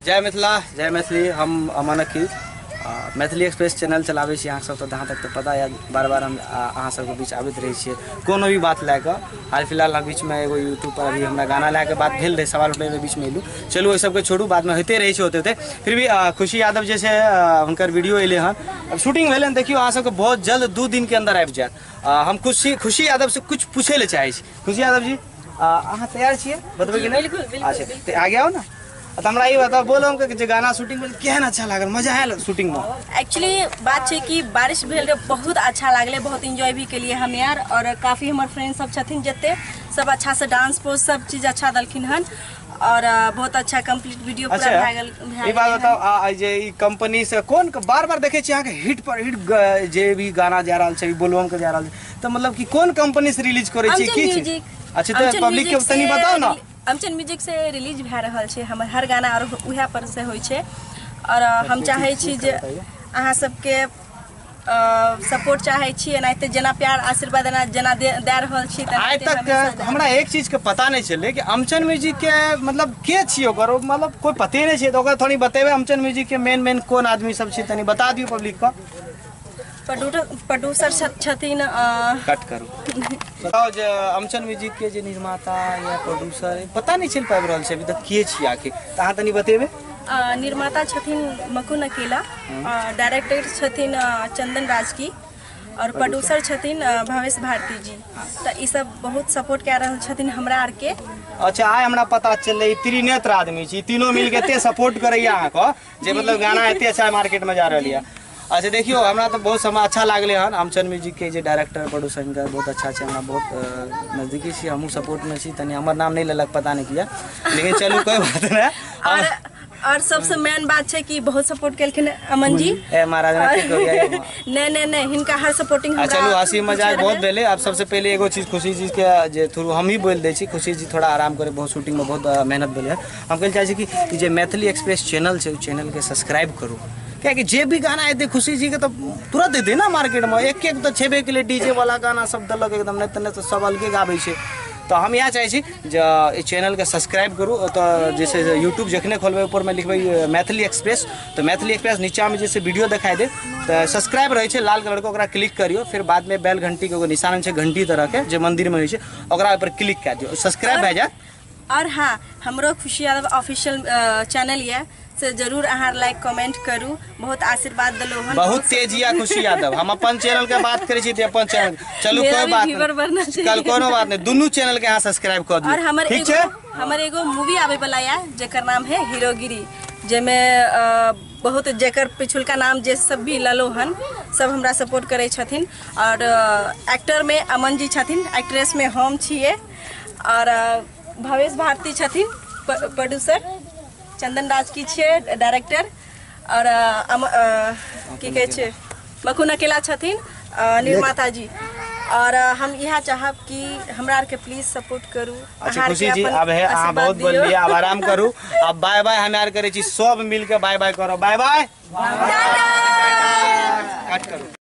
जय मिथिला, जय मैथिली। हम अमन अखिल मैथिली एक्सप्रेस चैनल चलाबै छी। अहाँ सब तऽ जहाँ तक तऽ पता यऽ, बार बार हम अहाँ सबके बीच आबैत रहै छियै कोनो भी बात लए कऽ। हाल फिलहाल बीचमे एगो यूट्यूब पर अभी हमरा गाना लए कऽ बात भेल रहै, सवाल उठलै रहै, बीचमे एलहुँ। चलू ओहि सबके छोड़ू, बादमे होइते रहै छै होते होते। फिर भी खुशी यादव जे छै हुनकर वीडियो एलै हन, अब शूटिंग भेलै हन। देखियौ अहाँ सबके बहुत जल्द 2 दिन के अन्दर आबि जायत। हम खुशी यादव से कुछ पूछै लए चाहै छी। खुशी यादव जी, अहाँ तैयार छियै बतबै कि नहि? बिल्कुल। अच्छा तऽ आगे आउ ने। तऽ हमरा ई बताउ, बोलो हमके जे गाना शूटिंग भेल केहन अच्छा लागल, मजा आयल शूटिंग में? एक्चुअली बात छै कि बारिश भेल रहे, बहुत अच्छा लागलै, बहुत एंजॉय भी केलिए हम यार। और काफ़ी हमर फ्रेंड सब छथिन जते सब अच्छा से डांस पोज सब चीज अच्छा दलखिन हन और बहुत अच्छा कंप्लीट वीडियो पूरा भए गेल। ई बात बताउ, जे ई कंपनी से कोन बार बार देखै छी अहाँके हिट पर हिट जे भी गाना जा रहल छै, बोलबम के जा रहल छै, तऽ मतलब कि कोन कंपनी से रिलीज करै छी की छै? अच्छा तऽ पब्लिक के तनी बताउ ना। अमचन म्यूजिक से रिलीज भए रहल छै हमर हर गाना और उएह पर से होइ छै। और हम चाहै छी जे अहाँ सबके सपोर्ट चाहै छी, एनाहिते जेना प्यार आशीर्वाद एना जेना दे रहल छी। आइ तक हमरा एक चीज के पता नहीं चले कि अमचन म्यूजिक के मतलब के छी ओकर, मतलब कोई पते नहीं छै, तऽ ओकरा थोड़ी बतेबै अमचन म्यूजिक के मेन मेन कोन आदमी सब छै, तनी बता दियौ पब्लिक के। प्रोड्यूसर छथिन। कट करू। बताउ जे अमचन म्यूजिक के जे निर्माता या प्रोड्यूसर पता नहीं चलि पाबि रहल छै अभी तक के छी आखिर, तऽ अहाँ तनी बतेबै। निर्माता छथिन मकुन अकेला, डायरेक्टर छथिन चंदन राजकी और प्रोड्यूसर छथिन भवेश भारती जी। तऽ ई सब बहुत सपोर्ट कए रहल छथिन हमरा आरके। अच्छा आइ हमरा पता चललै ई त्रिनेत्र आदमी छी, तीनों मिलके एते सपोर्ट करैया अहाँके जे मतलब गाना एते अच्छा मार्केट में जा रहल यऽ। अच्छा देखियौ हमरा तऽ बहुत समय अच्छा लागलै हन। अमचन म्यूजिक के जे डायरेक्टर प्रोड्यूसर हिनकर बहुत अच्छा छै, हमरा बहुत नजदीकी छी, हमहूँ सपोर्टमे छी। तनी हमर नाम नहि लेलक पता नहि किया, लेकिन चलू कोई बात नहि। और सबसे मेन बात छै कि बहुत सपोर्ट केलखिन अमन जी। ए महाराज नहीं नहीं नहीं, हिनका हर सपोर्टिंग हमरा। चलू हंसी मजाक बहुत भेलै। अब सबसे पहले एगो चीज खुशी जी के जे थ्रू हम ही बोल दै छी, खुशी जी थोड़ा आराम करे, बहुत शूटिंग में बहुत मेहनत भेलै। हम कहै चाहै छी कि जे मैथिली एक्सप्रेस चैनल छै, चैनल के सब्सक्राइब करू, कियाकि जे भी गाना एतै खुशी जी के तऽ तुरंत एतै ना मार्केट में। एक एक तऽ छेबे के लिए डीजे वाला गाना सब देलक एकदम, नहि तऽ नहि तऽ सब अलगे गाबै छै। तऽ हम इएह चाहै छी जे एहि चैनलके सब्सक्राइब करू। तऽ जे छै यूट्यूब जखने खोलबै ऊपरमे लिखबै मैथिली एक्सप्रेस, तऽ मैथिली एक्सप्रेस नीचाँमे जे छै वीडियो देखाइ देत, तऽ सब्सक्राइब रहै छै लाल कलरके, ओकरा क्लिक करियौ। फिर बादमे बेल घंटीके एगो निशान छै घंटी तरहके जे मन्दिरमे होइ छै, ओकरा पर क्लिक कए दियौ, सब्सक्राइब भए जायत। और हाँ, हमरो खुशी यादव ऑफिशियल चैनल यऽ, से जरूर अहाँ लाइक कमेंट करू, बहुत आशीर्वाद देलहुँ हन। बहुत तेज या खुशी यादव। हम अपन चैनल के बात करै छी अपन चैनल, चलू कोई बात नहीं, कल कोनो बात नहीं, दुनू चैनल के अहाँ सब्सक्राइब कर दियौ। और हमर एगो हमर एगो मूवी आवे वाला या जेकर नाम है हीरोगिरी, जेमे बहुत जेकर पिछुलका नाम जे सब भी ललो हन सब हमरा सपोर्ट करै छथिन। और एक्टर में अमन जी छथिन, एक्ट्रेस में हम छियै, और भवेश भारती छथिन प्रोड्यूसर, चंदन राज की छियै डायरेक्टर, और की कहै छै मखुन अकेला छथिन निर्माता जी। और हम इएह चाहब कि हमरा आरके प्लीज सपोर्ट करू। अच्छा खुशी जी, अब है अहाँ बहुत बोललियै, अब आराम करू, अब बाय बाय हम आर करै छी, सब मिलके बाय बाय करो, बाय बाय, कट करू।